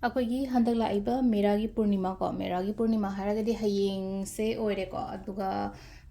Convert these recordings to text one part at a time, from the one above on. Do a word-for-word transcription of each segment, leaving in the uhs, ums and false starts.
ꯑꯩꯈꯣꯏꯒꯤ ꯍꯟꯗꯛ ꯂꯥꯛꯏꯕ ꯃꯦꯔꯥꯒꯤ ꯄꯨꯔꯅꯤꯃꯥ ꯀꯣ, ꯃꯦꯔꯥꯒꯤ ꯄꯨꯔꯅꯤꯃꯥ ꯍꯥꯏꯔꯒꯗꯤ ꯍꯌꯦꯡꯁꯦ ꯑꯣꯏꯔꯦꯀꯣ꯫ ꯑꯗꯨꯒ,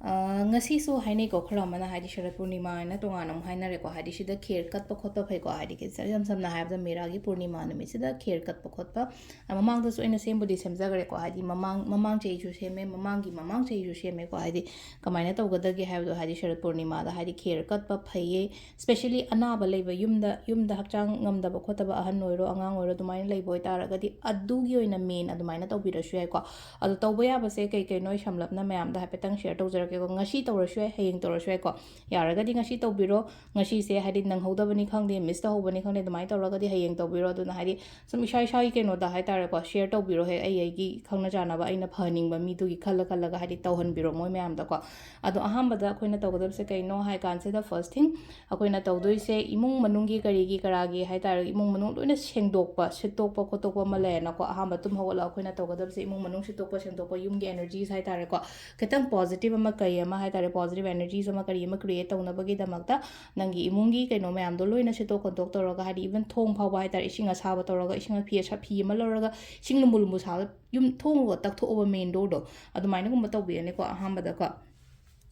ꯑ, ꯉꯁꯤꯁꯨ ꯍꯥꯏꯅꯩꯀꯣ, ꯈꯔ ꯑꯃꯅ ꯍꯥꯏꯗꯤ ꯁꯔꯠ ꯄꯨꯔꯅꯤꯃꯥ ꯍꯥꯏꯅ ꯇꯣꯉꯥꯟꯅ ꯑꯃꯨꯛ ꯍꯥꯏꯅꯔꯦꯀꯣ꯫ ꯍꯥꯏꯗꯤ ꯁꯤꯗ ꯈꯦꯔ ꯀꯠꯄ ꯈꯣꯠꯄ ꯐꯩꯀꯣ꯫ ꯍꯥꯏꯗꯤ ꯏꯁꯝ ꯁꯝꯅ ꯍꯥꯏꯔꯕꯗ ꯃꯦꯔꯥꯒꯤ ꯄꯨꯔꯅꯤꯃꯥ ꯅꯨꯃꯤꯠꯁꯤꯗ ꯈꯦꯔ ꯀꯠꯄ ꯈꯣꯠꯄ, ꯑ, ꯃꯃꯥꯡꯗꯁꯨ ꯑꯩꯅ ꯁꯦꯝꯕꯨꯗꯤ ꯁꯦꯝꯖꯈ꯭ꯔꯦꯀꯣ꯫ ꯍꯥꯏꯗꯤ ꯃꯃꯥꯡ, ꯃꯃꯥꯡ ꯆꯍꯤꯁꯨ ꯁꯦꯝꯃꯦ, ꯃꯃꯥꯡꯒꯤ ꯃꯃꯥꯡ ꯆꯍꯤꯁꯨ ꯁꯦꯝꯃꯦꯀꯣ꯫ ꯍꯥꯏꯗꯤ ꯀꯃꯥꯏꯅ ꯇꯧꯒꯗꯒꯦ ꯍꯥꯏꯕꯗꯣ, ꯍꯥꯏꯗꯤ ꯁꯔꯠ ꯄꯨꯔꯅꯤꯃꯥꯗ ꯍꯥꯏꯗꯤ ꯈꯦꯔ ꯀꯠꯄ ꯐꯩꯌꯦ꯫ Especially ꯑꯅꯥꯕ ꯂꯩꯕ, ꯌꯨꯝꯗ, ꯌꯨꯝꯗ ꯍꯛꯆꯥꯡ ꯉꯝꯗꯕ ꯈꯣꯠꯇꯕ ꯑꯍꯟ ꯑꯣꯏꯔꯣ, ꯑꯉꯥꯡ ꯑꯣꯏꯔꯣ, ꯑꯗꯨꯃꯥꯏꯅ ꯂꯩꯕ ꯑꯣꯏꯇꯥꯔꯒꯗꯤ ꯑꯗꯨꯒꯤ ꯑꯣꯏꯅ main ꯑꯗꯨꯃꯥꯏꯅ ꯇꯧꯕꯤꯔꯁꯨ ꯌꯥꯏꯀꯣ꯫ ꯑꯗꯣ ꯇꯧꯕ ꯌꯥꯕꯁꯦ ꯀꯩ ꯀꯩꯅꯣ ꯑꯩ ꯁꯝꯂꯞꯅ ꯃꯌꯥꯝꯗ ꯍꯥꯏꯐꯦꯠꯇꯪ share ꯇꯧꯖꯔꯛꯀꯦꯀꯣ꯫ ꯉꯁꯤ ꯇꯧꯔꯁꯨ ꯌꯥꯏ, ꯍꯌꯦꯡ ꯇꯧꯔꯁꯨ ꯌꯥꯏꯀꯣ꯫ ꯌꯥꯔꯒꯗꯤ ꯉꯁꯤ ꯇꯧꯕꯤꯔꯣ꯫ ꯉꯁꯤꯁꯦ ꯍꯥꯏꯗꯤ ꯅꯪꯍꯧꯗꯕꯅꯤ ꯈꯪꯗꯦ, miss ꯇꯧꯍꯧꯕꯅꯤ ꯈꯪꯗꯦ, ꯑꯗꯨꯃꯥꯏꯅ ꯇꯧꯔꯒꯗꯤ ꯍꯌꯦꯡ ꯇꯧꯕꯤꯔꯣ꯫ ꯑꯗꯨꯅ ꯍꯥꯏꯗꯤ ꯁꯨꯝ ꯏꯁꯥ ꯏꯁꯥꯒꯤ ꯀꯩꯅꯣꯗ ꯍꯥꯏꯇꯥꯔꯦꯀꯣ, share ꯇꯧꯕꯤꯔꯣ ꯍꯦꯛ, ꯑꯩ ꯑꯩꯒꯤ ꯈꯪꯅ ꯆꯥꯟꯅꯕ ꯑꯩꯅ ꯐꯍꯟꯅꯤꯡꯕ ꯃꯤꯗꯨꯒꯤ ꯈꯜꯂ ꯈꯜꯂꯒ ꯍꯥꯏꯗꯤ ꯇꯧꯍꯟꯕꯤꯔꯣ ꯃꯣꯏ ꯃꯌꯥꯝꯗꯀꯣ꯫ ꯑꯗꯣ ꯑꯍꯥꯟꯕꯗ ꯑꯩꯈꯣꯏꯅ ꯇꯧꯒꯗꯕꯁꯦ ꯀꯩꯅꯣ ꯍꯥꯏ ꯀꯥꯟꯁꯤꯗ, first thing ꯑꯩꯈꯣꯏꯅ ꯇꯧꯗꯣꯏꯁꯦ ꯏꯃꯨꯡ ꯃꯅꯨꯡꯒꯤ ꯀꯔꯤꯒꯤ ꯀꯔꯥꯒꯤ ꯍꯥꯏꯇꯥꯔꯦ, ꯏꯃꯨꯡ ꯃꯅꯨꯡ ꯂꯣꯏꯅ ꯁꯦꯡꯗꯣꯛꯄ, ꯁꯤꯠꯇꯣꯛꯄ ꯈꯣꯠꯇꯣꯛꯄ ꯑꯃ ꯂꯩꯔꯦꯅꯀꯣ꯫ ꯑꯍꯥꯟꯕ ꯇꯨꯝ ꯍꯧꯒꯠꯂꯒ ꯑꯩꯈꯣꯏꯅ ꯇꯧꯒꯗꯕꯁꯦ ꯏꯃꯨꯡ ꯃꯅꯨꯡ ꯁꯤꯠꯇꯣꯛꯄ ꯁꯦꯡꯗꯣꯛꯄ, ꯌꯨꯝꯒꯤ energies ꯍꯥꯏꯇꯥꯔꯦꯀꯣ, ꯈꯤꯇꯪ positive ꯑꯃ ꯀꯔꯤ ꯑꯃ ꯍꯥꯏꯇꯥꯔꯦ, positive energies ꯑꯃ ꯀꯔꯤ ꯑꯃ create ꯇꯧꯅꯕꯒꯤꯗꯃꯛꯇ ꯅꯪꯒꯤ ꯏꯃꯨꯡꯒꯤ ꯀꯩꯅꯣ ꯃꯌꯥꯝꯗꯣ ꯂꯣꯏꯅ ꯁꯤꯠꯇꯣꯛ ꯈꯣꯠꯇꯣꯛ ꯇꯧꯔꯒ, ꯍꯥꯏꯗꯤ even ꯊꯣꯡ ꯐꯥꯎꯕ ꯍꯥꯏꯇꯥꯔꯦ, ꯏꯁꯤꯡ ꯑꯁꯥꯕ ꯇꯧꯔꯒ, ꯏꯁꯤꯡ ꯐꯤ ꯑꯁꯥ-, ꯐꯤ ꯑꯃ ꯂꯧꯔꯒ, ꯏꯁꯤꯡ ꯂꯨꯝꯕꯨ ꯂꯨꯝꯕꯨ ꯁꯥꯕ, ꯌꯨꯝ ꯊꯣꯡꯗꯣ ꯇꯛꯊꯣꯛꯑꯕ, main doorꯗꯣ, ꯑꯗꯨꯃꯥꯏꯅꯒꯨꯝꯕ ꯇꯧꯕꯤꯔꯅꯤꯀꯣ ꯑꯍꯥꯟꯕꯗꯀꯣ꯫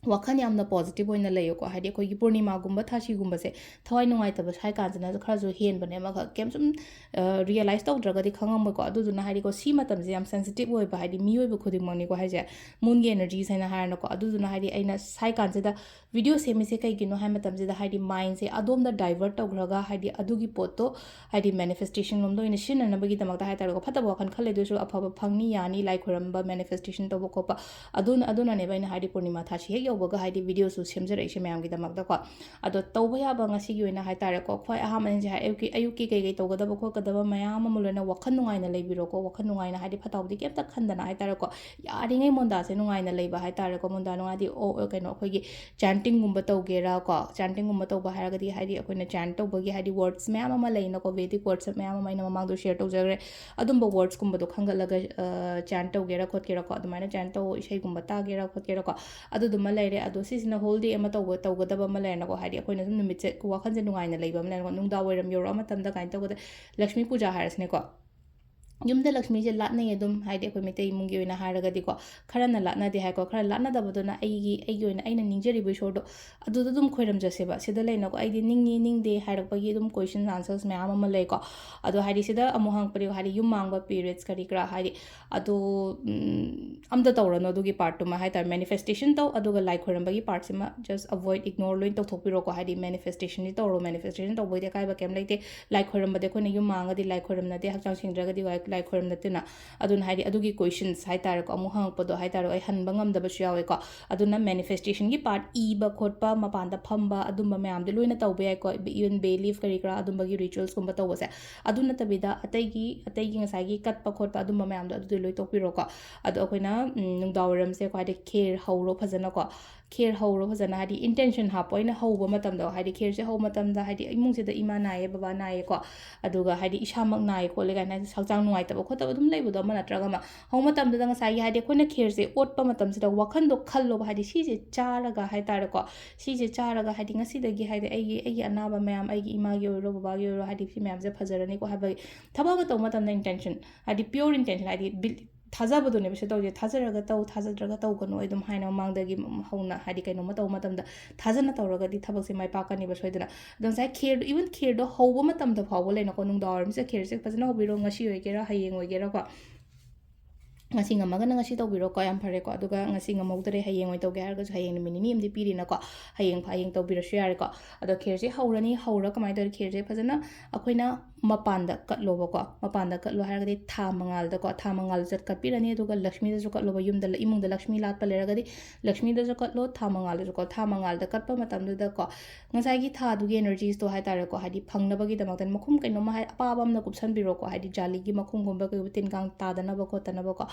ꯋꯥꯈꯜ ꯌꯥꯝꯅ positive ꯑꯣꯏꯅ ꯂꯩꯌꯨꯀꯣ꯫ ꯍꯥꯏꯗꯤ ꯑꯩꯈꯣꯏꯒꯤ ꯄꯨꯔꯅꯤꯃꯥꯒꯨꯝꯕ, ꯊꯥꯁꯤꯒꯨꯝꯕꯁꯦ ꯊꯋꯥꯏ ꯅꯨꯡꯉꯥꯏꯇꯕ ꯁ꯭ꯋꯥꯏ ꯀꯥꯟꯁꯤꯅꯁꯨ ꯈꯔꯁꯨ ꯍꯦꯟꯕꯅꯦ꯫ ꯑꯃꯈꯛ ꯀꯩꯝ ꯁꯨꯝ, ꯑ, realize ꯇꯧꯗ꯭ꯔꯒꯗꯤ ꯈꯪꯉꯝꯃꯣꯏꯀꯣ꯫ ꯑꯗꯨꯗꯨꯅ ꯍꯥꯏꯗꯤꯀꯣ, ꯁꯤ ꯃꯇꯝꯁꯦ ꯌꯥꯝ sensitive ꯑꯣꯏꯕ, ꯍꯥꯏꯗꯤ ꯃꯤꯑꯣꯏꯕ ꯈꯨꯗꯤꯡꯃꯛꯅꯤꯀꯣ ꯍꯥꯏꯁꯦ, moonꯒꯤ energies ꯍꯥꯏꯅ ꯍꯥꯏꯔꯅꯀꯣ꯫ ꯑꯗꯨꯗꯨꯅ ꯍꯥꯏꯗꯤ ꯑꯩꯅ ꯁ꯭ꯋꯥꯏ ꯀꯥꯟꯁꯤꯗ video ꯁꯦꯝꯃꯤꯁꯦ ꯀꯩꯒꯤꯅꯣ ꯍꯥꯏ ꯃꯇꯝꯁꯤꯗ, ꯍꯥꯏꯗꯤ mindꯁꯦ ꯑꯗꯣꯝꯗ divert ꯇꯧꯈ꯭ꯔꯒ, ꯍꯥꯏꯗꯤ ꯑꯗꯨꯒꯤ ꯄꯣꯠꯇꯣ ꯍꯥꯏꯗꯤ manifestation ꯂꯣꯝꯗ ꯑꯣꯏꯅ ꯁꯤꯖꯤꯟꯅꯅꯕꯒꯤꯗꯃꯛꯇ ꯍꯥꯏꯇꯥꯔꯦꯀꯣ꯫ ꯐꯠꯇꯕ ꯋꯥꯈꯜ ꯈꯜꯂꯤꯗꯣꯏꯁꯨ ꯑꯐꯕ ꯐꯪꯅꯤ, ꯌꯥꯅꯤ, ꯂꯥꯏ ꯈꯣꯏꯔꯝꯕ, manifestation ꯇꯧꯕ ꯈꯣꯠꯄ, ꯑꯗꯨꯅ, ꯑꯗꯨꯅꯅꯦꯕ ꯑꯩꯅ ꯍꯥꯏꯗꯤ ꯄꯨꯔꯅꯤꯃꯥ ꯊꯥꯁꯤ ꯍꯦꯛ ꯌꯧꯕꯒ ꯍꯥꯏꯗꯤ videoꯁꯨ ꯁꯦꯝꯖꯔꯛꯏꯁꯦ ꯃꯌꯥꯝꯒꯤꯗꯃꯛꯇꯀꯣ꯫ ꯑꯗꯣ ꯇꯧꯕ ꯌꯥꯕ ꯉꯁꯤꯒꯤ ꯑꯣꯏꯅ ꯍꯥꯏꯇꯥꯔꯦꯀꯣ, ꯈ꯭ꯋꯥꯏ ꯑꯍꯥꯟꯕꯅ ꯍꯥꯏ, ꯑꯌꯨꯛꯀꯤ, ꯑꯌꯨꯛꯀꯤ ꯀꯩꯀꯩ ꯇꯧꯒꯗꯕ ꯈꯣꯠꯀꯗꯕ ꯃꯌꯥꯝ ꯑꯃ ꯂꯣꯏꯅ ꯋꯥꯈꯜ ꯅꯨꯡꯉꯥꯏꯅ ꯂꯩꯕꯤꯔꯣꯀꯣ꯫ ꯋꯥꯈꯜ ꯅꯨꯡꯉꯥꯏꯅ ꯍꯥꯏꯗꯤ ꯐꯠꯇ ꯍꯥꯎꯗꯤ ꯀꯩꯝꯇ ꯈꯟꯗꯅ ꯍꯥꯏꯇꯥꯔꯦꯀꯣ, ꯌꯥꯔꯤꯉꯩ ꯃꯣꯟꯗꯥꯁꯦ ꯅꯨꯡꯉꯥꯏꯅ ꯂꯩꯕ ꯍꯥꯏꯇꯥꯔꯦꯀꯣ꯫ ꯃꯣꯟꯗꯥ ꯅꯨꯡꯉꯥꯏꯗꯤ, ꯑꯣ, ꯀꯩꯅꯣ, ꯑꯩꯈꯣꯏꯒꯤ chantingꯒꯨꯝꯕ ꯇꯧꯒꯦꯔꯥ ꯀꯣ, chantingꯒꯨꯝꯕ ꯇꯧꯕ ꯍꯥꯏꯔꯒꯗꯤ ꯍꯥꯏꯗꯤ ꯑꯩꯈꯣꯏꯅ chant ꯇꯧꯕꯒꯤ ꯍꯥꯏꯗꯤ words ꯃꯌꯥꯝ ꯑꯃ ꯂꯩꯅꯀꯣ, Vedic words ꯃꯌꯥꯝ ꯑꯃ ꯑꯩꯅ ꯃꯃꯥꯡꯗ share ꯇꯧꯖꯈ꯭ꯔꯦ꯫ ꯑꯗꯨꯝꯕ wordsꯀꯨꯝꯕꯗꯣ ꯈꯟꯒꯠꯂꯒ, ꯑ, chant ꯇꯧꯒꯦꯔꯥ ꯈꯣꯠꯀꯦꯔꯥꯀꯣ, ꯑꯗꯨꯃꯥꯏꯅ chant ꯇꯧ, ꯏꯁꯩꯒꯨꯝꯕ ꯇꯥꯒꯦꯔꯥ ꯈꯣꯠꯀꯦꯔꯥꯀꯣ, ꯑꯗꯨꯗꯨꯃ ꯂꯩꯔꯦ꯫ ꯑꯗꯣ ꯁꯤꯁꯤꯅ whole day ꯑꯃ ꯇꯧꯕ, ꯇꯧꯒꯗꯕ ꯑꯃ ꯂꯩꯔꯦꯅꯀꯣ, ꯍꯥꯏꯗꯤ ꯑꯩꯈꯣꯏꯅ ꯁꯨꯝ ꯅꯨꯃꯤꯠꯁꯦ ꯋꯥꯈꯜꯁꯦ ꯅꯨꯡꯉꯥꯏꯅ ꯂꯩꯕ ꯑꯃ ꯂꯩꯔꯦꯀꯣ꯫ ꯅꯨꯡꯗꯥꯡ ꯋꯥꯏꯔꯝ ꯌꯧꯔꯛꯑ ꯃꯇꯝꯗ ꯀꯃꯥꯏꯅ ꯇꯧꯒꯗ, ꯂꯛꯁꯃꯤ ꯄꯨꯖꯥ ꯍꯥꯏꯔꯁꯤꯅꯦꯀꯣ, ꯌꯨꯝꯗ ꯂꯛꯁꯃꯤꯁꯦ ꯂꯥꯠꯅꯩ ꯑꯗꯨꯝ, ꯍꯥꯏꯗꯤ ꯑꯩꯈꯣꯏ ꯃꯩꯇꯩ ꯏꯃꯨꯡꯒꯤ ꯑꯣꯏꯅ ꯍꯥꯏꯔꯒꯗꯤꯀꯣ, ꯈꯔꯅ ꯂꯥꯠꯅꯗꯦ ꯍꯥꯏꯀꯣ, ꯈꯔ ꯂꯥꯠꯅꯗꯕꯗꯨꯅ ꯑꯩꯒꯤ, ꯑꯩꯒꯤ ꯑꯣꯏꯅ ꯑꯩꯅ ꯅꯤꯡꯖꯔꯤꯕ ꯏꯁꯣꯔꯗꯣ ꯑꯗꯨꯗ ꯑꯗꯨꯝ ꯈꯣꯏꯔꯝꯖꯁꯦꯕ꯫ ꯁꯤꯗ ꯂꯩꯅꯀꯣ, "ꯑꯩꯗꯤ ꯅꯤꯡꯉꯤ ꯅꯤꯡꯗꯦ" ꯍꯥꯏꯔꯛꯄꯒꯤ ꯑꯗꯨꯝ question answers ꯃꯌꯥꯝ ꯑꯃ ꯂꯩꯀꯣ꯫ ꯑꯗꯣ ꯍꯥꯏꯗꯤ ꯁꯤꯗ ꯑꯃꯨꯛ ꯍꯪꯉꯛꯄꯗꯤ, ꯍꯥꯏꯗꯤ ꯌꯨꯝ ꯃꯥꯡꯕ periods ꯀꯔꯤ ꯀꯔꯥ, ꯍꯥꯏꯗꯤ ꯑꯗꯨ, ꯎꯝ, ꯑꯝꯇ ꯇꯧꯔꯅꯨ ꯑꯗꯨꯒꯤ part ꯇꯨꯃ ꯍꯥꯏꯇꯥꯔꯦ꯫ Manifestation ꯇꯧ, ꯑꯗꯨꯒ ꯂꯥꯏ ꯈꯣꯏꯔꯝꯕꯒꯤ part ꯁꯤꯃ just avoid, ignore ꯂꯣꯏꯅ ꯇꯧꯊꯣꯛꯄꯤꯔꯣꯀꯣ꯫ ꯍꯥꯏꯗꯤ manifestation ꯗꯤ ꯇꯧꯔꯣ, manifestation ꯇꯧꯕꯩꯗꯤ ꯑꯀꯥꯏꯕ ꯀꯩꯝ ꯂꯩꯇꯦ꯫ ꯂꯥꯏ ꯈꯣꯏꯔꯝꯕꯗꯤ ꯑꯩꯈꯣꯏꯅ ꯌꯨꯝ ꯃꯥꯡꯉꯒꯗꯤ ꯂꯥꯏ ꯈꯣꯏꯔꯝꯅꯗꯦ, ꯍꯛꯆꯥꯡ ꯁꯦꯡꯗ꯭ꯔꯒꯗꯤ ꯂꯥꯏ ꯈꯣꯏꯔꯝꯅꯗꯦꯅ꯫ ꯑꯗꯨꯅ ꯍꯥꯏꯗꯤ ꯑꯗꯨꯒꯤ questions ꯍꯥꯏꯇꯥꯔꯦꯀꯣ, ꯑꯃꯨꯛ ꯍꯪꯉꯛꯄꯗꯣ ꯍꯥꯏꯇꯥꯔꯦ, ꯑꯩ ꯍꯟꯕ ꯉꯝꯗꯕꯁꯨ ꯌꯥꯎꯋꯦꯀꯣ꯫ ꯑꯗꯨꯅ manifestation ꯒꯤ part, ꯏꯕ ꯈꯣꯠꯄ, ꯃꯄꯥꯟꯗ ꯐꯝꯕ, ꯑꯗꯨꯝꯕ ꯃꯌꯥꯝꯗꯤ ꯂꯣꯏꯅ ꯇꯧꯕ ꯌꯥꯏꯀꯣ, even bay leaf ꯀꯔꯤ ꯀꯔꯥ ꯑꯗꯨꯝꯕꯒꯤ rituals ꯀꯨꯝꯕ ꯇꯧꯕꯁꯦ꯫ ꯑꯗꯨ ꯅꯠꯇꯕꯤꯗ ꯑꯇꯩꯒꯤ, ꯑꯇꯩꯒꯤ ꯉꯁꯥꯏꯒꯤ ꯀꯠꯄ ꯈꯣꯠꯄ ꯑꯗꯨꯝꯕ ꯃꯌꯥꯝꯗꯣ ꯑꯗꯨꯗꯤ ꯂꯣꯏ ꯇꯣꯛꯄꯤꯔꯣꯀꯣ꯫ ꯑꯗꯣ ꯑꯩꯈꯣꯏꯅ, ꯎꯝ, ꯅꯨꯡꯗꯥꯡ ꯋꯥꯏꯔꯝꯁꯦ ꯈ꯭ꯋꯥꯏꯗꯒꯤ ꯈꯦꯔ ꯍꯧꯔꯣ ꯐꯖꯅꯀꯣ꯫ ꯈꯦꯔ ꯍꯧꯔꯣ ꯐꯖꯅ, ꯍꯥꯏꯗꯤ intention ꯍꯥꯞꯄꯣ꯫ ꯑꯩꯅ ꯍꯧꯕ ꯃꯇꯝꯗ, ꯍꯥꯏꯗꯤ ꯈꯦꯔꯁꯦ ꯍꯧꯕ ꯃꯇꯝꯗ, ꯍꯥꯏꯗꯤ ꯏꯃꯨꯡꯁꯤꯗ ꯏꯃꯥ ꯅꯥꯏꯌꯦ, ꯕꯕꯥ ꯅꯥꯏꯌꯦꯀꯣ, ꯑꯗꯨꯒ ꯍꯥꯏꯗꯤ ꯏꯁꯥꯃꯛ ꯅꯥꯏ ꯈꯣꯠꯂꯦ ꯀꯥꯏꯅ ꯍꯛꯆꯥꯡ ꯅꯨꯡꯉꯥꯏꯇꯕ ꯈꯣꯠꯇꯕ ꯑꯗꯨꯝ ꯂꯩꯕꯗꯣ, ꯑꯃ ꯅꯠꯇ꯭ꯔꯒ ꯑꯃ꯫ ꯍꯧꯕ ꯃꯇꯝꯗꯨꯗ ꯉꯁꯥꯏꯒꯤ, ꯍꯥꯏꯗꯤ ꯑꯩꯈꯣꯏꯅ ꯈꯦꯔꯁꯦ ꯑꯣꯠꯄ ꯃꯇꯝꯁꯤꯗ ꯋꯥꯈꯟꯗꯣ ꯈꯜꯂꯣꯕ, ꯍꯥꯏꯗꯤ ꯁꯤꯁꯦ ꯆꯥꯔꯒ ꯍꯥꯏꯇꯥꯔꯦꯀꯣ, ꯁꯤꯁꯦ ꯆꯥꯔꯒ, ꯍꯥꯏꯗꯤ ꯉꯁꯤꯗꯒꯤ, ꯍꯥꯏꯗꯤ ꯑꯩꯒꯤ, ꯑꯩꯒꯤ ꯑꯅꯥꯕ ꯃꯌꯥꯝ, ꯑꯩꯒꯤ ꯏꯃꯥꯒꯤ ꯑꯣꯏꯔꯣ, ꯕꯕꯥꯒꯤ ꯑꯣꯏꯔꯣ, ꯍꯥꯏꯗꯤ ꯁꯤ ꯃꯌꯥꯝꯁꯦ ꯐꯖꯔꯅꯤꯀꯣ ꯍꯥꯏꯕꯒꯤ ꯊꯕꯛ ꯑꯃ ꯇꯧꯕ ꯃꯇꯝꯗ intention, ꯍꯥꯏꯗꯤ pure intention, ꯍꯥꯏꯗꯤ ꯕꯤꯜ-, ꯊꯥꯖꯕꯗꯨꯅꯦꯕ ꯁꯤ ꯇꯧꯔꯤꯁꯦ꯫ "ꯊꯥꯖꯔꯒ ꯇꯧ, ꯊꯥꯖꯗ꯭ꯔꯒ ꯇꯧꯒꯅꯨ" ꯑꯩ ꯑꯗꯨꯝ ꯍꯥꯏꯅ ꯃꯃꯥꯡꯗꯒꯤ ꯍꯧꯅ, ꯍꯥꯏꯗꯤ ꯀꯩꯅꯣꯝꯃ ꯇꯧꯕ ꯃꯇꯝꯗ ꯊꯥꯖꯅ ꯇꯧꯔꯒꯗꯤ ꯊꯕꯛꯁꯦ ꯃꯥꯏ ꯄꯥꯛꯀꯅꯦꯕ ꯁꯣꯏꯗꯅ꯫ ꯑꯗꯣ ꯉꯁꯥꯏ ꯈꯦꯔꯗꯣ, even ꯈꯦꯔꯗꯣ ꯍꯧꯕ ꯃꯇꯝꯗ ꯐꯥꯎꯕ ꯂꯩꯅꯀꯣ, ꯅꯨꯡꯗꯥꯡ ꯋꯥꯏꯔꯝꯁꯤꯗ ꯈꯦꯔꯁꯦ ꯐꯖꯅ ꯍꯧꯕꯤꯔꯣ, ꯉꯁꯤ ꯑꯣꯏꯒꯦꯔꯥ ꯍꯌꯦꯡ ꯑꯣꯏꯒꯦꯔꯥꯀꯣ, ꯉꯁꯤ ꯉꯝꯃꯒꯅ ꯉꯁꯤ ꯇꯧꯕꯤꯔꯣꯀꯣ, ꯌꯥꯝ ꯐꯔꯦꯀꯣ꯫ ꯑꯗꯨꯒ ꯉꯁꯤ ꯉꯝꯍꯧꯗ꯭ꯔꯦ, ꯍꯌꯦꯡ ꯑꯣꯏꯅ ꯇꯧꯒꯦ ꯍꯥꯏꯔꯒꯁꯨ ꯍꯌꯦꯡ ꯅꯨꯃꯤꯠ ꯅꯤꯅꯤ ꯑꯃꯗꯤ ꯄꯤꯔꯤꯅꯀꯣ, ꯍꯌꯦꯡ, ꯍꯌꯦꯡ ꯇꯧꯕꯤꯔꯁꯨ ꯌꯥꯔꯦꯀꯣ꯫ ꯑꯗꯣ ꯈꯦꯔꯁꯦ ꯍꯧꯔꯅꯤ, ꯍꯧꯔ ꯀꯃꯥꯏꯅ ꯇꯧꯔꯤ? ꯈꯦꯔꯁꯦ ꯐꯖꯅ ꯑꯩꯈꯣꯏꯅ ꯃꯄꯥꯟꯗ ꯀꯠꯂꯣꯕꯀꯣ꯫ ꯃꯄꯥꯟꯗ ꯀꯠꯂꯣ ꯍꯥꯏꯔꯒꯗꯤ ꯊꯥ ꯃꯉꯥꯜꯗꯀꯣ, ꯊꯥ ꯃꯉꯥꯜꯗ ꯆꯠ-, ꯀꯠꯄꯤꯔꯅꯤ꯫ ꯑꯗꯨꯒ ꯂꯛꯁꯃꯤꯗꯁꯨ ꯀꯠꯂꯣꯕ, ꯌꯨꯝꯗ ꯂ-, ꯏꯃꯨꯡꯗ ꯂꯛꯁꯃꯤ ꯂꯥꯠꯄ ꯂꯩꯔꯒꯗꯤ ꯂꯛꯁꯃꯤꯗꯁꯨ ꯀꯠꯂꯣ, ꯊꯥ ꯃꯉꯥꯜꯗꯁꯨꯀꯣ꯫ ꯊꯥ ꯃꯉꯥꯜꯗ ꯀꯠꯄ ꯃꯇꯝꯗꯨꯗꯀꯣ, ꯉꯁꯥꯏꯒꯤ ꯊꯥꯗꯨꯒꯤ energies ꯇꯣ ꯍꯥꯏꯇꯥꯔꯦꯀꯣ, ꯍꯥꯏꯗꯤ ꯐꯪꯅꯕꯒꯤꯗꯃꯛꯇ ꯃꯈꯨꯝ ꯀꯩꯅꯣꯝꯃ ꯍꯥꯏ-, ꯑꯄꯥꯕ ꯑꯃꯅ ꯀꯨꯞꯁꯟꯕꯤꯔꯣꯀꯣ, ꯍꯥꯏꯗꯤ ꯖꯥꯂꯤꯒꯤ ꯃꯈꯨꯝꯒꯨꯝꯕ ꯀꯩꯒꯨꯝꯕ ꯇꯤꯟ ꯀꯥꯡ ꯇꯥꯗꯅꯕꯀꯣ, ꯈꯣꯠꯇꯅꯕꯀꯣ꯫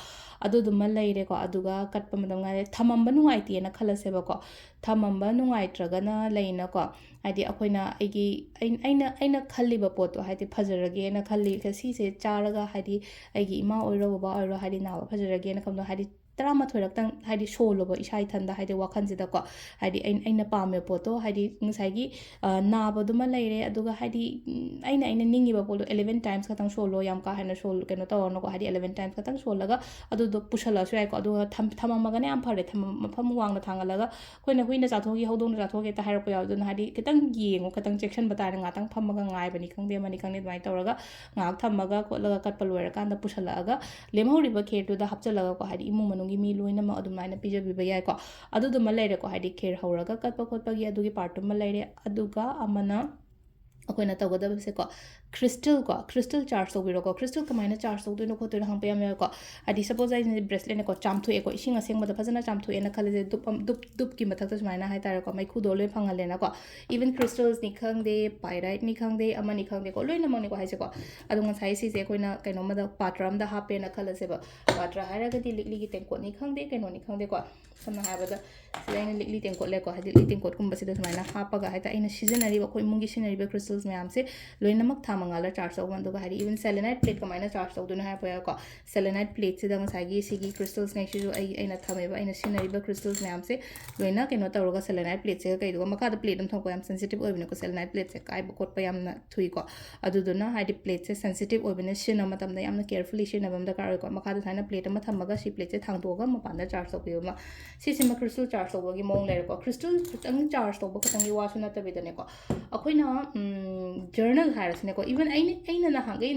ꯑꯗꯨꯗꯨꯃ ꯂꯩꯔꯦꯀꯣ꯫ ꯑꯗꯨꯒ ꯀꯠꯄ ꯃꯇꯝ ꯉꯥꯏꯔꯦ, ꯊꯝꯃꯝꯕ ꯅꯨꯡꯉꯥꯏꯇꯦꯅ ꯈꯜꯂꯁꯦꯕꯀꯣ꯫ ꯊꯝꯃꯝꯕ ꯅꯨꯡꯉꯥꯏꯇ꯭ꯔꯒꯅ ꯂꯩꯅꯀꯣ, ꯍꯥꯏꯗꯤ ꯑꯩꯈꯣꯏꯅ ꯑꯩꯒꯤ, ꯑꯩ-, ꯑꯩꯅ, ꯑꯩꯅ ꯈꯜꯂꯤꯕ ꯄꯣꯠꯇꯣ, ꯍꯥꯏꯗꯤ ꯐꯖꯔꯒꯦꯅ ꯈꯜꯂꯤ, ꯁꯤꯁꯦ ꯆꯥꯔꯒ, ꯍꯥꯏꯗꯤ ꯑꯩꯒꯤ ꯏꯃꯥ ꯑꯣꯏꯔꯣ, ꯕꯕꯥ ꯑꯣꯏꯔꯣ, ꯍꯥꯏꯗꯤ ꯅꯥꯕ ꯐꯖꯔꯒꯦꯅ ꯈꯟꯕꯗꯣ, ꯍꯥꯏꯗꯤ ꯇꯔꯥꯃꯥꯊꯣꯏꯔꯛꯇꯪ ꯍꯥꯏꯗꯤ ꯁꯣꯜꯂꯣꯕ ꯏꯁꯥ ꯏꯊꯟꯗ ꯍꯥꯏꯗꯤ ꯋꯥꯈꯜꯁꯤꯗꯀꯣ꯫ ꯍꯥꯏꯗꯤ ꯑꯩꯅ ꯑꯩꯅ ꯄꯥꯝꯃꯤꯕ ꯄꯣꯠꯇꯣ ꯍꯥꯏꯗꯤ ꯉꯁꯥꯏꯒꯤ ꯅꯥꯕꯗꯨꯃ ꯂꯩꯔꯦ, ꯑꯗꯨꯒ ꯍꯥꯏꯗꯤ ꯑꯩꯅ ꯑꯩꯅ ꯅꯤꯡꯉꯤꯕ ꯄꯣꯠꯇꯣ eleven times ꯈꯛꯇꯪ ꯁꯣꯜꯂꯣ, ꯌꯥꯝ ꯀꯥ ꯍꯦꯟꯅ ꯁꯣꯜ ꯀꯩꯅꯣ ꯇꯧꯔꯅꯨꯀꯣ꯫ ꯍꯥꯏꯗꯤ eleven times ꯈꯛꯇꯪ ꯁꯣꯜꯂꯒ ꯑꯗꯨꯗꯣ ꯄꯨꯁꯜꯂꯛꯑꯁꯨ ꯌꯥꯏꯀꯣ꯫ ꯑꯗꯨꯒ ꯊꯝ ꯊꯝꯃꯝꯃꯒꯅ ꯌꯥꯝ ꯐꯔꯦ꯫ ꯊꯝꯃꯝ ꯃꯐꯝ ꯋꯥꯡꯅ ꯊꯥꯡꯒꯠꯂꯒ ꯑꯩꯈꯣꯏꯅ ꯍꯨꯏꯅ ꯆꯥꯊꯣꯛꯈꯤ, ꯍꯧꯗꯣꯡꯅ ꯆꯥꯊꯣꯛꯈꯤ ꯍꯦꯛꯇ ꯍꯥꯏꯔꯛꯄ ꯌꯥꯎꯋꯦ꯫ ꯑꯗꯨꯅ ꯍꯥꯏꯗꯤ ꯈꯤꯇꯪ ꯌꯦꯡꯉꯣ, ꯈꯤꯇꯪ ꯆꯦꯛꯁꯤꯟꯕ ꯇꯥꯔꯦ꯫ ꯉꯥꯛꯇꯪ ꯐꯝꯃꯒ ꯉꯥꯏꯕꯅꯤ ꯈꯪꯗꯦ, ꯑꯃꯅꯤ ꯈꯪꯗꯦ, ꯑꯗꯨꯃꯥꯏꯅ ꯇꯧꯔꯒ ꯉꯥꯏꯍꯥꯛ ꯊꯝꯃꯒ ꯈꯣꯠꯂꯒ ꯀꯠꯄ ꯂꯣꯏꯔꯀꯥꯟꯗ ꯄꯨꯁꯜꯂꯛꯑꯒ ꯂꯦꯝꯍꯧꯔꯤꯕ ꯈꯦꯔꯗꯨꯗ ꯍꯥꯞꯆꯤꯜꯂꯒꯀꯣ꯫ ꯍꯥꯏꯗꯤ ꯏꯃꯨꯡ ꯃꯅꯨꯡꯒꯤ ꯃꯤ ꯂꯣꯏꯅꯃꯛ ꯑꯗꯨꯃꯥꯏꯅ ꯄꯤꯖꯕꯤꯕ ꯌꯥꯏꯀꯣ꯫ ꯑꯗꯨꯗꯨꯃ ꯂꯩꯔꯦꯀꯣ꯫ ꯍꯥꯏꯗꯤ ꯈꯦꯔ ꯍꯧꯔꯒ ꯀꯠꯄ ꯈꯣꯠꯄꯒꯤ ꯑꯗꯨꯒꯤ ꯄꯥꯔꯠꯇꯨꯃ ꯂꯩꯔꯦ꯫ ꯑꯗꯨꯒ ꯑꯃꯅ ꯑꯩꯈꯣꯏꯅ ꯇꯧꯒꯗꯕꯁꯦꯀꯣ, ꯈ꯭ꯔꯤꯁꯇꯜꯀꯣ, ꯈ꯭ꯔꯤꯁꯇꯜ ꯆꯥꯔꯖ ꯇꯧꯕꯤꯔꯣꯀꯣ꯫ ꯈ꯭ꯔꯤꯁꯇꯜ ꯀꯃꯥꯏꯅ ꯆꯥꯔꯖ ꯇꯧꯗꯣꯏꯅꯣ ꯈꯣꯠꯇꯣꯏꯅꯣ ꯍꯪꯕ ꯌꯥꯝ ꯌꯥꯎꯋꯦꯀꯣ꯫ ꯍꯥꯏꯗꯤ ꯁꯄꯣꯁ ꯑꯩꯅ ꯕ꯭ꯔꯦꯁꯂꯦꯠꯅꯦꯀꯣ, ꯆꯥꯝꯊꯣꯛꯑꯦꯀꯣ, ꯏꯁꯤꯡ ꯑꯁꯦꯡꯕꯗ ꯐꯖꯅ ꯆꯥꯝꯊꯣꯛꯑꯦꯅ ꯈꯜꯂꯁꯦ, ꯗꯨꯞ ꯑꯝ- ꯗꯨꯞ ꯗꯨꯞꯀꯤ ꯃꯊꯛꯇ ꯁꯨꯃꯥꯏꯅ ꯍꯥꯏꯇꯥꯔꯦꯀꯣ, ꯃꯩꯈꯨꯗꯣ ꯂꯣꯏ ꯐꯪꯍꯜꯂꯦꯅꯀꯣ꯫ ꯏꯚꯟ ꯈ꯭ꯔꯤꯁꯇꯜꯁꯅꯤ ꯈꯪꯗꯦ, ꯄꯥꯏꯔꯥꯏꯠꯅꯤ ꯈꯪꯗꯦ, ꯑꯃꯅꯤ ꯈꯪꯗꯦꯀꯣ, ꯂꯣꯏꯅꯃꯛꯅꯤꯀꯣ ꯍꯥꯏꯁꯦꯀꯣ꯫ ꯑꯗꯣ ꯉꯁꯥꯏ ꯁꯤꯁꯦ ꯑꯩꯈꯣꯏꯅ ꯀꯩꯅꯣꯝꯃꯗ, ꯄꯥꯇ꯭ꯔ ꯑꯃꯗ ꯍꯥꯞꯄꯦꯅ ꯈꯜꯂꯁꯦꯕ꯫ ꯄꯥꯇ꯭ꯔ ꯍꯥꯏꯔꯒꯗꯤ ꯂꯤꯛꯂꯤꯒꯤ ꯇꯦꯡꯀꯣꯠꯅꯤ ꯈꯪꯗꯦ, ꯀꯩꯅꯣꯅꯤ ꯈꯪꯗꯦꯀꯣ꯫ ꯁꯝꯅ ꯍꯥꯏꯔꯕꯗ ꯁꯤꯗ ꯑꯩꯅ ꯂꯤꯛꯂꯤ ꯇꯦꯡꯀꯣꯠ ꯂꯩꯀꯣ, ꯍꯥꯏꯗꯤ ꯂꯤꯛꯂꯤ ꯇꯦꯡꯀꯣꯠꯀꯨꯝꯕꯁꯤꯗ ꯁꯨꯃꯥꯏꯅ ꯍꯥꯞꯄꯒ ꯍꯥꯏꯇꯥꯔꯦ, ꯑꯩꯅ ꯁꯤꯖꯤꯟꯅꯔꯤꯕ, ꯑꯩꯈꯣꯏ ꯏꯃꯨꯡꯒꯤ ꯁꯤꯖꯤꯟꯅꯔꯤꯕ ꯈ꯭ꯔꯤꯁꯇꯜꯁ ꯃꯌꯥꯝꯁꯦ ꯂꯣꯏꯅꯃꯛ ꯊꯥ ꯃꯉꯥꯜꯗ ꯆꯥꯔꯖ ꯇꯧꯕ꯫ ꯑꯗꯨꯒ ꯍꯥꯏꯗꯤ ꯏꯚꯟ ꯁꯦꯂꯦꯅꯥꯏꯠ ꯄ꯭ꯂꯦꯠ ꯀꯃꯥꯏꯅ ꯆꯥꯔꯖ ꯇꯧꯗꯣꯏꯅꯣ ꯍꯥꯏꯔꯛꯄ ꯌꯥꯏꯀꯣ꯫ ꯁꯦꯂꯦꯅꯥꯏꯠ ꯄ꯭ꯂꯦꯠꯁꯤꯗ ꯉꯁꯥꯏꯒꯤ ꯁꯤꯒꯤ ꯈ꯭ꯔꯤꯁꯇꯜꯁꯉꯩꯁꯤꯁꯨ ꯑꯩ ꯑꯩꯅ ꯊꯝꯃꯤꯕ, ꯑꯩꯅ ꯁꯤꯖꯤꯟꯅꯔꯤꯕ ꯈ꯭ꯔꯤꯁꯇꯜꯁ ꯃꯌꯥꯝꯁꯦ ꯂꯣꯏꯅ ꯀꯩꯅꯣ ꯇꯧꯔꯒ ꯁꯦꯂꯦꯅꯥꯏꯠ ꯄ꯭ꯂꯦꯠꯁꯤꯒ ꯀꯩꯗꯨꯒ, ꯃꯈꯥꯗ ꯄ꯭ꯂꯦꯠ ꯑꯃ ꯊꯝꯃꯛꯄ ꯌꯥꯝ ꯁꯦꯟꯁꯤꯇꯤꯞ ꯑꯣꯏꯕꯅꯤꯀꯣ, ꯁꯦꯂꯦꯅꯥꯏꯠ ꯄ꯭ꯂꯦꯠꯁꯦ ꯀꯥꯏꯕ ꯈꯣꯠꯄ ꯌꯥꯝꯅ ꯊꯨꯏꯀꯣ꯫ ꯑꯗꯨꯗꯨꯅ ꯍꯥꯏꯗꯤ ꯄ꯭ꯂꯦꯠꯁꯦ ꯁꯦꯟꯁꯤꯇꯤꯞ ꯑꯣꯏꯕꯅ ꯁꯤꯖꯤꯟꯅꯕ ꯃꯇꯝꯗ ꯌꯥꯝꯅ ꯀꯦꯌꯔꯐꯨꯜꯂꯤ ꯁꯤꯖꯤꯟꯅꯕ ꯑꯃ ꯗꯔꯀꯥꯔ ꯑꯣꯏꯀꯣ꯫ ꯃꯈꯥꯗ ꯁꯨꯃꯥꯏꯅ ꯄ꯭ꯂꯦꯠ ꯑꯃ ꯊꯝꯃꯒ ꯁꯤ ꯄ꯭ꯂꯦꯠꯁꯦ ꯊꯥꯡꯗꯣꯛꯑꯒ ꯃꯄꯥꯟꯗ ꯆꯥꯔꯖ ꯇꯧꯕꯤꯕ ꯑꯃ, ꯁꯤꯁꯤꯃ ꯈ꯭ꯔꯤꯁꯇꯜ ꯆꯥꯔꯖ ꯇꯧꯕꯒꯤ ꯃꯑꯣꯡ ꯂꯩꯔꯦꯀꯣ꯫ ꯈ꯭ꯔꯤꯁꯇꯜ ꯈꯤꯇꯪ ꯆꯥꯔꯖ ꯇꯧꯕ ꯈꯛꯇꯪꯒꯤ ꯋꯥꯁꯨ ꯅꯠꯇꯕꯤꯗꯅꯦꯀꯣ, ꯑꯩꯈꯣꯏꯅ ꯖꯔꯅꯦꯜ ꯍꯥꯏꯔꯁꯤꯅꯦꯀꯣ, ꯏꯚꯟ ꯑꯩꯅ ꯑꯩꯅ ꯅꯍꯥꯟꯈꯩ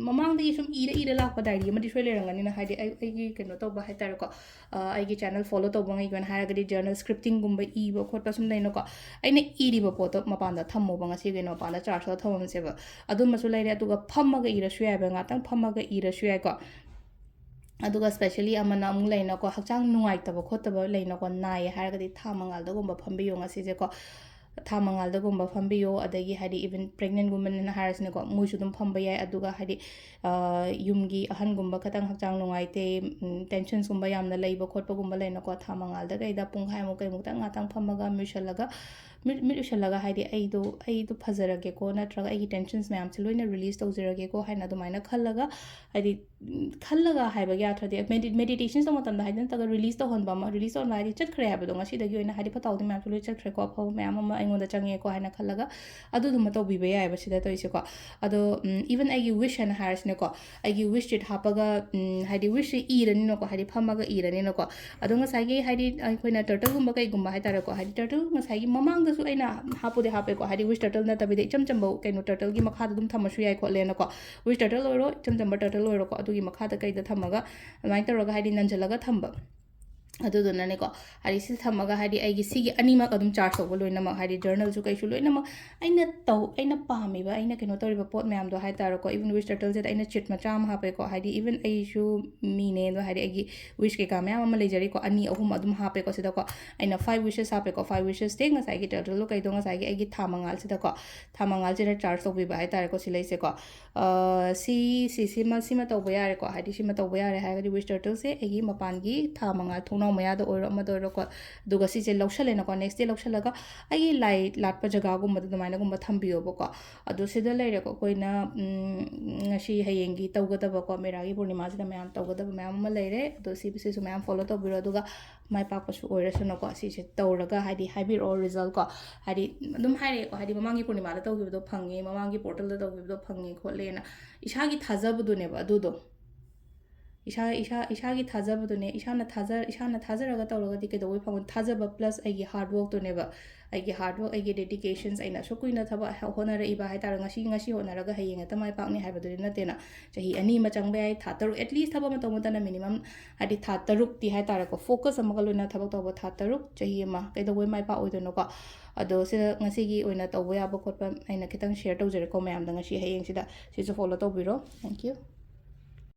ꯃꯃꯥꯡꯗꯒꯤ ꯁꯨꯝ ꯏꯔ ꯏꯔ ꯂꯥꯛꯄ ꯗꯥꯏꯔꯤ ꯑꯃꯗꯤ ꯁꯣꯏ ꯂꯩꯔꯝꯒꯅꯤꯅ, ꯍꯥꯏꯗꯤ ꯑꯩ ꯑꯩꯒꯤ ꯀꯩꯅꯣ ꯇꯧꯕ ꯍꯥꯏꯇꯥꯔꯦꯀꯣ, ꯑ, ꯑꯩꯒꯤ ꯆꯦꯅꯦꯜ ꯐꯣꯂꯣ ꯇꯧꯕꯉꯩꯒꯤ ꯑꯣꯏꯅ ꯍꯥꯏꯔꯒꯗꯤ ꯖꯔꯅꯦꯜ ꯁ꯭ꯀ꯭ꯔꯤꯞꯇꯤꯡꯒꯨꯝꯕ ꯏꯕ ꯈꯣꯠꯄ ꯁꯨꯝ ꯂꯩꯅꯀꯣ꯫ ꯑꯩꯅ ꯏꯔꯤꯕ ꯄꯣꯠꯇꯣ ꯃꯄꯥꯟꯗ ꯊꯝꯃꯣꯕ, ꯉꯁꯤꯒꯤ ꯑꯣꯏꯅ ꯃꯄꯥꯟꯗ ꯆꯥꯔꯖ ꯇꯧꯔ ꯊꯝꯃꯝꯁꯦꯕ꯫ ꯑꯗꯨꯃꯁꯨ ꯂꯩꯔꯦ꯫ ꯑꯗꯨꯒ ꯐꯝꯃꯒ ꯏꯔꯁꯨ ꯌꯥꯏꯕ, ꯉꯥꯛꯇꯪ ꯐꯝꯃꯒ ꯏꯔꯁꯨ ꯌꯥꯏꯀꯣ꯫ ꯑꯗꯨꯒ ꯁ꯭ꯄꯦꯁꯦꯜꯂꯤ ꯑꯃꯅ ꯑꯃꯨꯛ ꯂꯩꯅꯀꯣ, ꯍꯛꯆꯥꯡ ꯅꯨꯡꯉꯥꯏꯇꯕ ꯈꯣꯠꯇꯕ ꯂꯩꯅꯀꯣ, ꯅꯥꯏꯌꯦ ꯍꯥꯏꯔꯒꯗꯤ ꯊꯥ ꯃꯉꯥꯜꯗꯒꯨꯝꯕ ꯐꯝꯕꯤꯌꯣ ꯉꯁꯤꯁꯦꯀꯣ꯫ ꯊꯥ ꯃꯉꯥꯜꯗꯒꯨꯝꯕ ꯐꯝꯕꯤꯌꯣ꯫ ꯑꯗꯒꯤ ꯍꯥꯏꯗꯤ ꯏꯚꯟ ꯄ꯭ꯔꯦꯒꯅꯦꯟꯒꯨꯝꯕꯅ ꯍꯥꯏꯔꯁꯤꯅꯦꯀꯣ, ꯃꯣꯏꯁꯨ ꯑꯗꯨꯝ ꯐꯝꯕ ꯌꯥꯏ꯫ ꯑꯗꯨꯒ ꯍꯥꯏꯗꯤ ꯑ, ꯌꯨꯝꯒꯤ ꯑꯍꯟꯒꯨꯝꯕ ꯈꯇꯪ ꯍꯛꯆꯥꯡ ꯅꯨꯡꯉꯥꯏꯇꯦ, ꯎꯝ, ꯇꯦꯟꯁꯟꯁꯀꯨꯝꯕ ꯌꯥꯝꯅ ꯂꯩꯕ ꯈꯣꯠꯄꯒꯨꯝꯕ ꯂꯩꯅꯀꯣ, ꯊꯥ ꯃꯉꯥꯜꯗ ꯀꯩꯗ ꯄꯨꯡꯈꯥꯏꯃꯨꯛ ꯀꯩꯃꯨꯛꯇꯪ ꯉꯥꯛꯇꯪ ꯐꯝꯃꯒ ꯃꯨꯏꯁꯜꯂꯒ ꯃꯤꯠ ꯃꯤꯠ ꯎꯏꯁꯜꯂꯒ ꯍꯥꯏꯗꯤ ꯑꯩꯗꯣ ꯑꯩꯗꯣ ꯐꯖꯔꯒꯦꯀꯣ, ꯅꯠꯇ꯭ꯔꯒ ꯑꯩꯒꯤ ꯇꯦꯟꯁꯟꯁ ꯃꯌꯥꯝꯁꯦ ꯂꯣꯏꯅ ꯔꯤꯂꯤꯁ ꯇꯧꯖꯔꯒꯦꯀꯣ ꯍꯥꯏꯅ ꯑꯗꯨꯃꯥꯏꯅ ꯈꯜꯂꯒ, ꯍꯥꯏꯗꯤ ꯎꯝ, ꯈꯜꯂꯒ ꯍꯥꯏꯕꯒꯤ ꯑꯥꯔꯊꯗꯤ, ꯃꯦꯗꯤ ꯃꯦꯗꯤꯇꯦꯁꯟ ꯇꯧꯕ ꯃꯇꯝꯗ ꯍꯥꯏꯗꯤ ꯅꯠꯇ꯭ꯔꯒ ꯔꯤꯂꯤꯁ ꯇꯧꯍꯟꯕ ꯑꯃ, ꯔꯤꯂꯤꯁ ꯇꯧꯍꯟꯕ ꯍꯥꯏꯗꯤ ꯆꯠꯈ꯭ꯔꯦ ꯍꯥꯏꯕꯗꯣ, ꯉꯁꯤꯗꯒꯤ ꯑꯣꯏꯅ ꯍꯥꯏꯗꯤ ꯐꯠꯇ ꯍꯥꯎꯗꯤ ꯃꯌꯥꯝꯁꯨ ꯂꯣꯏ ꯆꯠꯈ꯭ꯔꯦꯀꯣ, ꯑꯐꯕ ꯃꯌꯥꯝ ꯑꯃ ꯑꯩꯉꯣꯟꯗ ꯆꯪꯉꯦꯀꯣ ꯍꯥꯏꯅ ꯈꯜꯂꯒ ꯑꯗꯨꯗꯨꯃ ꯇꯧꯕꯤꯕ ꯌꯥꯏꯑꯕ ꯁꯤꯗ ꯇꯧꯔꯤꯁꯦꯀꯣ꯫ ꯑꯗꯣ ꯏꯚꯟ ꯑꯩꯒꯤ ꯋꯤꯁ ꯍꯥꯏꯅ ꯍꯥꯏꯔꯁꯤꯅꯦꯀꯣ, ꯑꯩꯒꯤ ꯋꯤꯁ ꯁꯤꯠ ꯍꯥꯞꯄꯒ ꯎꯝ, ꯍꯥꯏꯗꯤ ꯋꯤꯁꯁꯦ ꯏꯔꯅꯤꯅꯀꯣ, ꯍꯥꯏꯗꯤ ꯐꯝꯃꯒ ꯏꯔꯅꯤꯅꯀꯣ꯫ ꯑꯗꯣ ꯉꯁꯥꯏꯒꯤ ꯍꯥꯏꯗꯤ ꯑꯩꯈꯣꯏꯅ ꯇꯔꯇꯜꯒꯨꯝꯕ ꯀꯩꯒꯨꯝꯕ ꯍꯥꯏꯇꯥꯔꯦꯀꯣ, ꯍꯥꯏꯗꯤ ꯇꯔꯇꯜ ꯉꯁꯥꯏꯒꯤ ꯃꯃꯥꯡꯗꯁꯨ ꯑꯩꯅ ꯍꯥꯞꯄꯨꯗꯤ ꯍꯥꯞꯄꯦꯀꯣ, ꯍꯥꯏꯗꯤ ꯋꯤꯁ ꯇꯔꯇꯜ ꯅꯠꯇꯕꯤꯗ ꯏꯆꯝ ꯆꯝꯕ ꯀꯩꯅꯣ ꯇꯔꯇꯜꯒꯤ ꯃꯈꯥꯗ ꯑꯗꯨꯝ ꯊꯝꯃꯁꯨ ꯌꯥꯏ ꯈꯣꯠꯂꯦꯅꯀꯣ꯫ ꯋꯤꯁ ꯇꯔꯇꯜ ꯑꯣꯏꯔꯣ, ꯏꯆꯝ ꯆꯝꯕ ꯇꯔꯇꯜ ꯑꯣꯏꯔꯣꯀꯣ, ꯑꯗꯨꯒꯤ ꯃꯈꯥꯗ ꯀꯩꯗ ꯊꯝꯃꯒ ꯑꯗꯨꯃꯥꯏꯅ ꯇꯧꯔꯒ ꯍꯥꯏꯗꯤ ꯅꯟꯁꯤꯜꯂꯒ ꯊꯝꯕ꯫ ꯑꯗꯨꯗꯨꯅꯅꯦꯀꯣ, ꯍꯥꯏꯗꯤ ꯁꯤꯗ ꯊꯝꯃꯒ ꯍꯥꯏꯗꯤ ꯑꯩꯒꯤ ꯁꯤꯒꯤ ꯑꯅꯤꯃꯛ ꯑꯗꯨꯝ ꯆꯥꯔꯖ ꯇꯧꯕ ꯂꯣꯏꯅꯃꯛ, ꯍꯥꯏꯗꯤ ꯖꯔꯅꯦꯜꯁꯨ ꯀꯩꯁꯨ ꯂꯣꯏꯅꯃꯛ ꯑꯩꯅ ꯇꯧ ꯑꯩꯅ ꯄꯥꯝꯃꯤꯕ, ꯑꯩꯅ ꯀꯩꯅꯣ ꯇꯧꯔꯤꯕ ꯄꯣꯠ ꯃꯌꯥꯝꯗꯣ ꯍꯥꯏꯇꯥꯔꯦꯀꯣ꯫ ꯏꯚꯟ ꯋꯤꯁ ꯇꯔꯇꯜꯁꯤꯗ ꯑꯩꯅ ꯆꯤꯠ ꯃꯆꯥ ꯑꯃ ꯍꯥꯞꯄꯦꯀꯣ, ꯍꯥꯏꯗꯤ ꯏꯚꯟ ꯑꯩꯁꯨ ꯃꯤꯅꯦ ꯑꯗꯣ, ꯍꯥꯏꯗꯤ ꯑꯩꯒꯤ ꯋꯤꯁ ꯀꯩꯀꯥ ꯃꯌꯥꯝ ꯑꯃ ꯂꯩꯖꯔꯤꯀꯣ, ꯑꯅꯤ ꯑꯍꯨꯝ ꯑꯗꯨꯝ ꯍꯥꯞꯄꯦꯀꯣ ꯁꯤꯗꯀꯣ꯫ ꯑꯩꯅ ꯐꯥꯏꯚ ꯋꯤꯁꯦꯁ ꯍꯥꯞꯄꯦꯀꯣ, ꯐꯥꯏꯚ ꯋꯤꯁꯦꯁꯇꯤ ꯉꯁꯥꯏꯒꯤ ꯇꯔꯇꯜꯗꯣ ꯀꯩꯗꯣ, ꯉꯁꯥꯏꯒꯤ ꯑꯩꯒꯤ ꯊꯥ ꯃꯉꯥꯜꯁꯤꯗꯀꯣ, ꯊꯥ ꯃꯉꯥꯜꯁꯤꯗ ꯆꯥꯔꯖ ꯇꯧꯕꯤꯕ ꯍꯥꯏꯇꯥꯔꯦꯀꯣ ꯁꯤ ꯂꯩꯁꯦꯀꯣ꯫ ꯑ, ꯁꯤ ꯁꯤ ꯁꯤꯃ ꯁꯤꯃ ꯇꯧꯕ ꯌꯥꯔꯦꯀꯣ, ꯍꯥꯏꯗꯤ ꯁꯤꯃ ꯇꯧꯕ ꯌꯥꯔꯦ ꯍꯥꯏꯔꯒꯗꯤ ꯋꯤꯁ ꯇꯔꯇꯜꯁꯦ ꯑꯩꯒꯤ ꯃꯄꯥꯟꯒꯤ ꯊꯥ ꯃꯉꯥ ꯊꯣꯡꯅꯥꯎ ꯃꯌꯥꯗ ꯑꯣꯏꯔꯣ ꯑꯃꯗ ꯑꯣꯏꯔꯣꯀꯣ꯫ ꯑꯗꯨꯒ ꯁꯤꯁꯦ ꯂꯧꯁꯜꯂꯦꯅꯀꯣ, ꯅꯦꯛꯁ ꯗꯦ ꯂꯧꯁꯜꯂꯒ ꯑꯩꯒꯤ ꯂꯥꯏ ꯂꯥꯠꯄ ꯖꯒꯥꯒꯨꯝꯕꯗ ꯑꯗꯨꯃꯥꯏꯅꯒꯨꯝꯕ ꯊꯝꯕꯤꯌꯣꯕꯀꯣ꯫ ꯑꯗꯣ ꯁꯤꯗ ꯂꯩꯔꯦꯀꯣ, ꯑꯩꯈꯣꯏꯅ ꯎꯝ, ꯉꯁꯤ ꯍꯌꯦꯡꯒꯤ ꯇꯧꯒꯗꯕꯀꯣ, ꯃꯦꯔꯥꯒꯤ ꯄꯨꯔꯅꯤꯃꯥꯁꯤꯗ ꯃꯌꯥꯝ ꯇꯧꯒꯗꯕ ꯃꯌꯥꯝ ꯑꯃ ꯂꯩꯔꯦ꯫ ꯑꯗꯣ ꯁꯤ ꯁꯤꯁꯨ ꯃꯌꯥꯝ ꯐꯣꯂꯣ ꯇꯧꯕꯤꯔꯣ, ꯑꯗꯨꯒ ꯃꯥꯏ ꯄꯥꯛꯄꯁꯨ ꯑꯣꯏꯔꯁꯅꯨꯀꯣ꯫ ꯁꯤꯁꯦ ꯇꯧꯔꯒ ꯍꯥꯏꯗꯤ ꯍꯥꯏꯕꯤꯔꯛꯑꯣ ꯔꯤꯖꯜ ꯀꯣ꯫ ꯍꯥꯏꯗꯤ ꯑꯗꯨꯝ ꯍꯥꯏꯔꯛꯑꯦꯀꯣ, ꯍꯥꯏꯗꯤ ꯃꯃꯥꯡꯒꯤ ꯄꯨꯔꯅꯤꯃꯥꯗ ꯇꯧꯈꯤꯕꯗꯣ ꯐꯪꯉꯦ, ꯃꯃꯥꯡꯒꯤ ꯄꯣꯔꯇꯦꯜꯗ ꯇꯧꯈꯤꯕꯗꯣ ꯐꯪꯉꯦ ꯈꯣꯠꯂꯦꯅ꯫ ꯏꯁꯥꯒꯤ ꯊꯥꯖꯕꯗꯨꯅꯦꯕ ꯑꯗꯨꯗꯣ꯫ ꯏꯁꯥ ꯏꯁꯥ ꯏꯁꯥꯒꯤ ꯊꯥꯖꯕꯗꯨꯅꯦ꯫ ꯏꯁꯥꯅ ꯊꯥꯖ ꯏꯁꯥꯅ ꯊꯥꯖꯔꯒ ꯇꯧꯔꯒꯗꯤ ꯀꯩꯗꯧꯕꯩ ꯐꯪꯉꯣꯏ? ꯊꯥꯖꯕ ꯄ꯭ꯂꯁ ꯑꯩꯒꯤ ꯍꯥꯔꯗ ꯋꯥꯔꯛꯇꯨꯅꯦꯕ꯫ ꯑꯩꯒꯤ ꯍꯥꯔꯗ ꯋꯥꯔꯛ, ꯑꯩꯒꯤ ꯗꯦꯗꯤꯀꯦꯁꯟꯁ, ꯑꯩꯅ ꯑꯁꯨꯛ ꯀꯨꯏꯅ ꯊꯕꯛ ꯍ- ꯍꯣꯠꯅꯔꯛꯏꯕ ꯍꯥꯏꯇꯥꯔꯦ, ꯉꯁꯤ ꯉꯁꯤ ꯍꯣꯠꯅꯔꯒ ꯍꯌꯦꯡ ꯍꯦꯛꯇ ꯃꯥꯏ ꯄꯥꯛꯅꯤ ꯍꯥꯏꯕꯗꯨꯗꯤ ꯅꯠꯇꯦꯅ꯫ ꯆꯍꯤ ꯑꯅꯤ ꯑꯃ ꯆꯪꯕ ꯌꯥꯏ, ꯊꯥ ꯇꯔꯨꯛ, ꯑꯦꯠꯂꯤꯁ ꯊꯕꯛ ꯑꯃ ꯇꯧꯕ ꯃꯇꯝꯗ ꯃꯤꯅꯤꯃꯝ ꯍꯥꯏꯗꯤ ꯊꯥ ꯇꯔꯨꯛꯇꯤ ꯍꯥꯏꯇꯥꯔꯦꯀꯣ, ꯐꯣꯀꯁ ꯑꯃꯒ ꯂꯣꯏꯅ ꯊꯕꯛ ꯇꯧꯕ ꯊꯥ ꯇꯔꯨꯛ, ꯆꯍꯤ ꯑꯃ ꯀꯩꯗꯧꯕꯩ ꯃꯥꯏ ꯄꯥꯛꯑꯣꯏꯗꯣꯏꯅꯣꯀꯣ? ꯑꯗꯣ ꯁꯤꯗ ꯉꯁꯤꯒꯤ ꯑꯣꯏꯅ ꯇꯧꯕ ꯌꯥꯕ ꯈꯣꯠꯄ ꯑꯩꯅ ꯈꯤꯇꯪ ꯁꯤꯌꯔ ꯇꯧꯖꯔꯦꯀꯣ ꯃꯌꯥꯝꯗ ꯉꯁꯤ ꯍꯌꯦꯡꯁꯤꯗ꯫ ꯁꯤꯁꯨ ꯐꯣꯂꯣ ꯇꯧꯕꯤꯔꯣ꯫ Thank you꯫